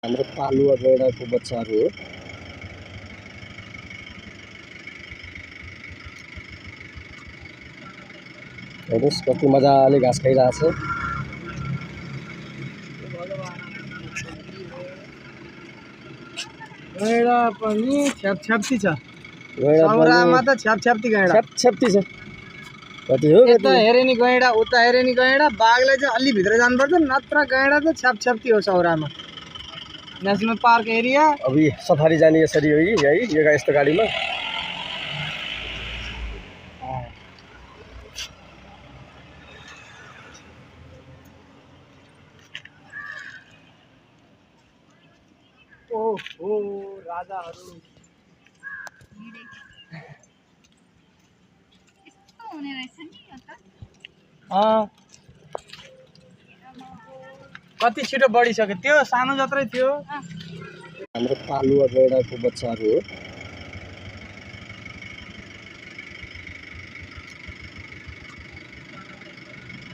हाम्रो पालुवा गैंडाको बच्चाहरू हो। हेर्नुस् कति मजाले घाँस खाइरहेछ। गैंडा पनि छ्यापछ्याप्ती छ। सौरामा त छ्यापछ्याप्ती गैंडा। छ्यापछ्याप्ती छ। कति हो यता हेरे नि गैंडा, उता हेरे नि गैंडा। बाघलाई चाहिँ अलि भित्र जानुपर्छ, नत्र गैंडा त छ्यापछ्याप्ती हो सौरामा। National park area. अब सफारी जाने यसरी हो कि है, यो यस्तो गाडीमा। ओहो राजाहरू यस्तो हुने रहेछ नि यो त। कति छिटो बढिसक्यो, त्यो सानो जत्रै थियो। हाम्रो पालुवा गैंडाको बच्चाहरू हो।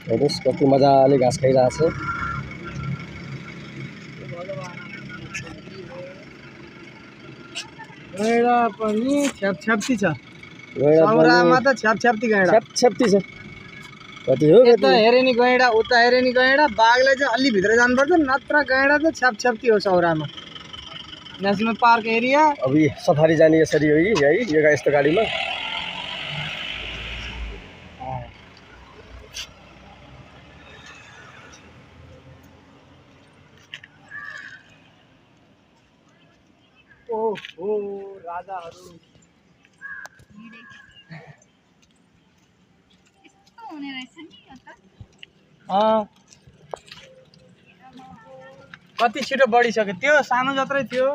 हेर्नुस् कति मजाले घाँस खाइरहेछ। गैंडा पनि छ्यापछ्याप्ती छ। सौरामा त छ्यापछ्याप्ती गैंडा। छ्यापछ्याप्ती छ। कति हो यता हेरे नि गैंडा, उता हेरे नि गैंडा। बाघलाई चाहिँ अलि भित्र जानुपर्छ, नत्र गैंडा त छ्यापछ्याप्ती हो सौरामा। National park area. अब सफारी जाने यसरी हो कि है, यो यस्तो गाडीमा। ओहो राजाहरू यस्तो हुने रहेछ नि यो त। कति छिटो बढिसक्यो, त्यो सानो जत्रै थियो।